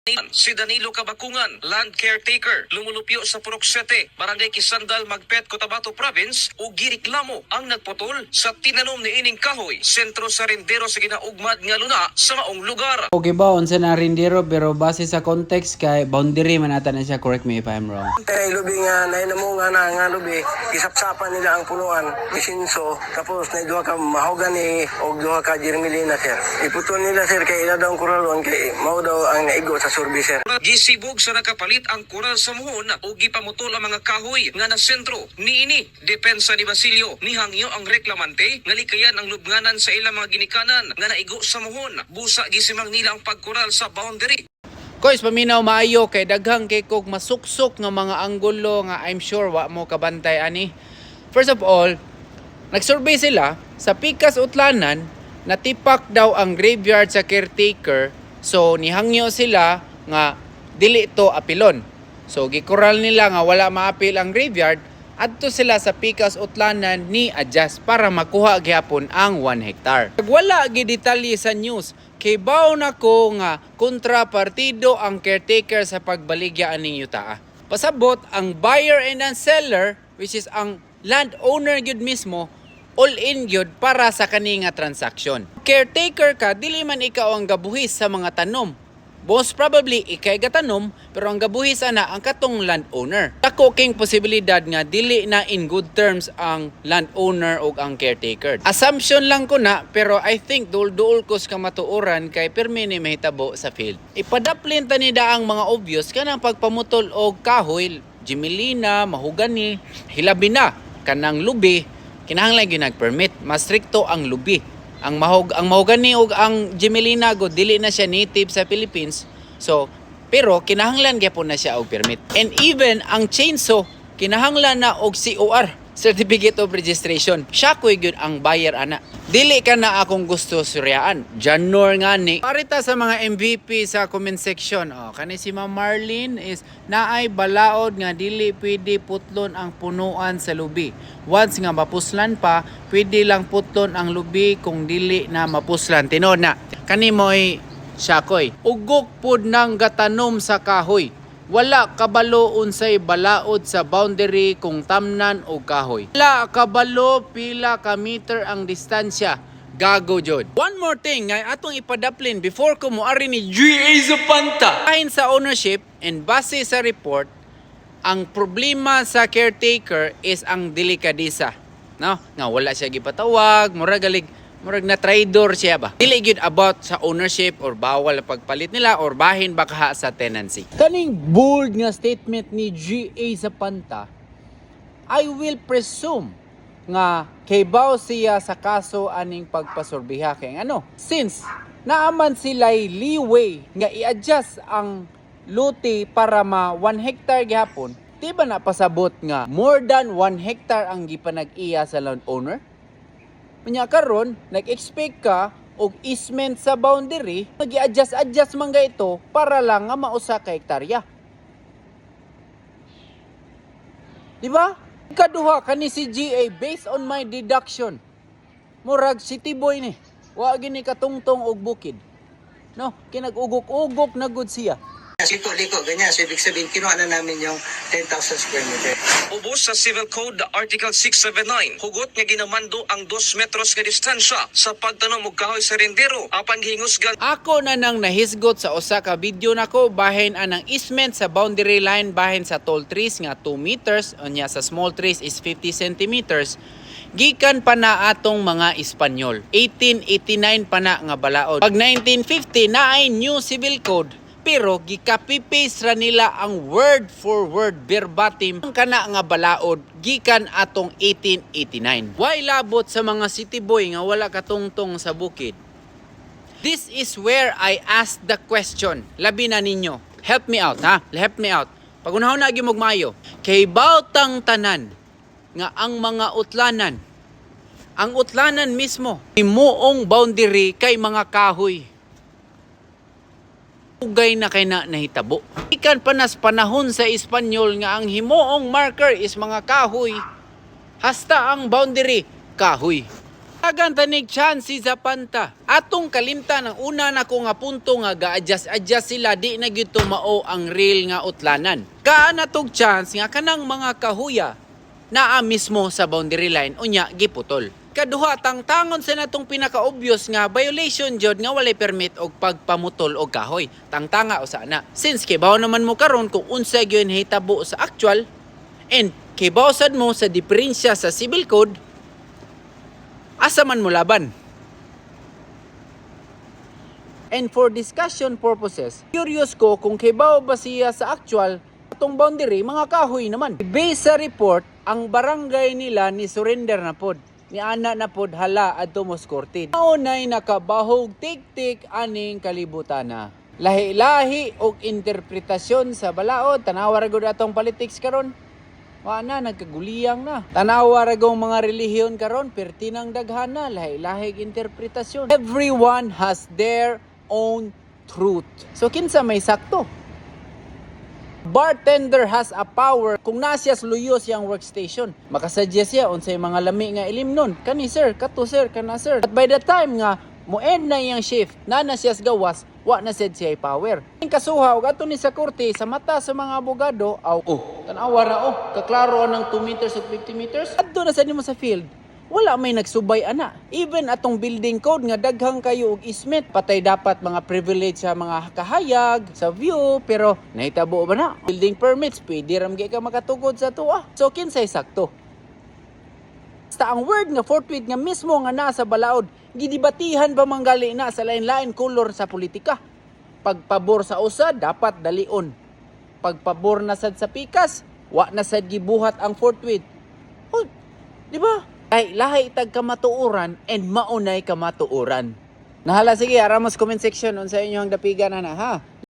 Si Danilo Cabakungan, land caretaker, lumulupyo sa Purok 7, Barangay Kisandal, Magpet, Cotabato Province, ug gireklamo ang nagputol sa tinanom ni ining kahoy, sentro sa rindero sa ginaugmad nga luna sa maong lugar. Okay ba, unsa na rindero, pero base sa context kay boundary man ata na siya, correct me if I'm wrong. Kay lubi nga nainamo nga na nga lubi, gisapsapan nila ang punuan, isinso, tapos na duha ka mahogany og duha ka jermelina, sir. Iputol nila, sir, kay ila daw ang kuralon kay mao daw ang naigo sa survey, sir. Gisibog sa nakapalit ang kural sa muhon ug gipamutol ang mga kahoy nga nasentro niini. Depensa ni Basilio, nihangyo ang reklamante nga likayan ang lubnganan sa ilang mga ginikanan nga naigo sa muhon. Busa gisimang nila ang pagkural sa boundary. Koys, paminaw maayo kay daghang kay kog masuksok nga mga anggulo nga I'm sure wa mo kabantay ani. First of all, nagsurvey sila sa Pikas Utlanan, natipak daw ang graveyard sa caretaker, so nihangyo sila nga dili to apilon. So gikural nila nga wala maapil ang graveyard, adto sila sa Pikas Utlanan ni adjust para makuha gyapon ang 1 hectare. Pag wala gi detalye sa news, kay baw na ko nga kontrapartido ang caretaker sa pagbaligya aning yutaa. Pasabot ang buyer and ang seller, which is ang landowner gyud mismo, all in gyud para sa kani nga transaction. Caretaker ka, dili man ikaw ang gabuhis sa mga tanom. Most probably, ikay gatanom, pero ang gabuhis ana ang katong landowner. Dako king posibilidad nga dili na in good terms ang landowner ug ang caretaker. Assumption lang ko na, pero I think duol-duol ko sa kamatuoran kay pirmi ni mahitabo sa field. Ipadaplin ta ni ang mga obvious kanang pagpamutol og kahoy, gmelina, mahogany, hilabi na kanang lubi, kinahanglan gyud nag-permit. Mas strikto ang lubi. Ang mahogany ug ang gmelina go dili na siya native sa Philippines. So, pero kinahanglan gyapon na siya og permit. And even ang chainsaw, kinahanglan na og COR, Certificate of Registration. Siya ko'y gyud ang buyer ana. Dili ka na akong gusto suryaan. Janor nga ni. Parita sa mga MVP sa comment section. Oh, kani si Ma'am Marlene is naay balaod nga dili pwede putlon ang punuan sa lubi. Once nga mapuslan pa, pwede lang putlon ang lubi kung dili na mapuslan. Tinuod na. Kani mo'y siyakoy. Ugok pud nang gatanom sa kahoy. Wala kabalo unsay balaod sa boundary kung tamnan o kahoy. Wala kabalo pila ka meter ang distansya. Gago jud. One more thing nga atong ipadaplin before ko moari ni GA Zapanta. Ayon sa ownership and base sa report, ang problema sa caretaker is ang delikadesa. No? Nga wala siya gipatawag, murag galig murag na traidor siya ba. Dili gyud about sa ownership or bawal ang pagpalit nila or bahin baka sa tenancy. Kaning bold nga statement ni GA Zapanta, I will presume nga kaybaw siya sa kaso aning pagpasurbiha kay ano, since naaman sila'y leeway nga i-adjust ang luti para ma 1 hectare gihapon, di ba na pasabot nga more than 1 hectare ang gipanag-iya sa landowner? Unya karon nag-expect ka og easement sa boundary, magi-adjust adjust man ga ito para lang nga mausa ka hektarya. Di ba? Kaduha kani si GA, based on my deduction. Murag city boy ni. Wa gini katungtong og bukid. No, kinag-ugok-ugok na gud siya. Liko-liko, ganyan. So, ibig sabihin, kinuha na namin yung 10,000 square meter. Ubos sa Civil Code Article 679, hugot nga ginamando ang 2 metros nga distansya sa pagtanom og kahoy sa rindero apan gihingusgan Ako na nang nahisgot sa usa ka video nako bahin anang easement sa boundary line bahin sa tall trees nga 2 meters, unya sa small trees is 50 centimeters, gikan pa na atong mga Espanyol. 1889 pa na nga balaod. Pag 1950 naay new civil code, pero gi-copy paste ra nila ang word for word, verbatim, ang kana nga balaod gikan atong 1889. Why labot sa mga city boy nga wala katungtong sa bukid? This is where I ask the question. Labi na ninyo. Help me out, ha? Help me out. Pagunahon na gyud maayo. Kay bautang tanan nga ang mga utlanan, ang utlanan mismo, himuong boundary kay mga kahoy. Ugay na kay na nahitabo. Ikan pa nas panahon sa Espanyol nga ang himuong marker is mga kahoy. Hasta ang boundary, kahoy. Hatagan tanig chance si Zapanta. Atong kalimtan ang una na ko nga punto nga ga-adjust-adjust sila, di na gyud to mao ang real nga utlanan. Kaan natog chance nga kanang mga kahuya naa mismo sa boundary line, unya giputol. Kaduha, tangtangon sa natong pinaka-obvious nga violation jud nga walay permit og pagpamutol og kahoy. Tangtanga usa na. Since kibaw naman mo karon kung unsa gyud hitabo sa actual and kibaw sad mo sa diferensya sa civil code, asa man mo laban? And for discussion purposes, curious ko kung kibaw ba siya sa actual atong boundary, mga kahoy naman. Based sa report, ang barangay nila ni surrender na pod. Ni ana na pod hala adto mos korte. Maunay nakabahog tik-tik aning kalibutan na. Lahi-lahi og interpretasyon sa balaod, tanawa ra gud atong politics karon. Wa na, nagkaguliyang na. Tanawa ra gong mga relihiyon karon, perti nang daghana, lahi-lahig interpretasyon. Everyone has their own truth. So kinsa may sakto? Bartender has a power kung nasiya sa luyo siyang workstation. Makasuggest siya unsay mga lami nga ilimnon. Kani sir, kato sir, kana sir. At by the time nga mo end na iyang shift, na siya sa gawas, wa na sad siya power. Ang kasuha og ato ni sa korte sa mata sa mga abogado, aw oh, tan-awa ra oh, kaklaro ang 2 meters ug 50 meters. Adto na sad nimo sa field, wala may nagsubay ana. Even atong building code nga daghang kayo og easement, patay dapat mga privilege sa mga kahayag, sa view, pero nahitabo ba na? Building permits, pwede ram gyud ka makatugod sa tuwa. So kinsay sakto? Basta ang word nga forthwith nga mismo nga nasa balaod, gidibatihan pa manggali na sa lain-lain kolor sa politika. Pagpabor sa usa, dapat dalion. Pagpabor na sad sa pikas, wa na sad gibuhat ang forthwith. Oh, di ba? Ay, lahi tag kamatuoran and maunay kamatuoran. Nahala, sige, aramos comment section unsa inyo ang dapigan ana ha.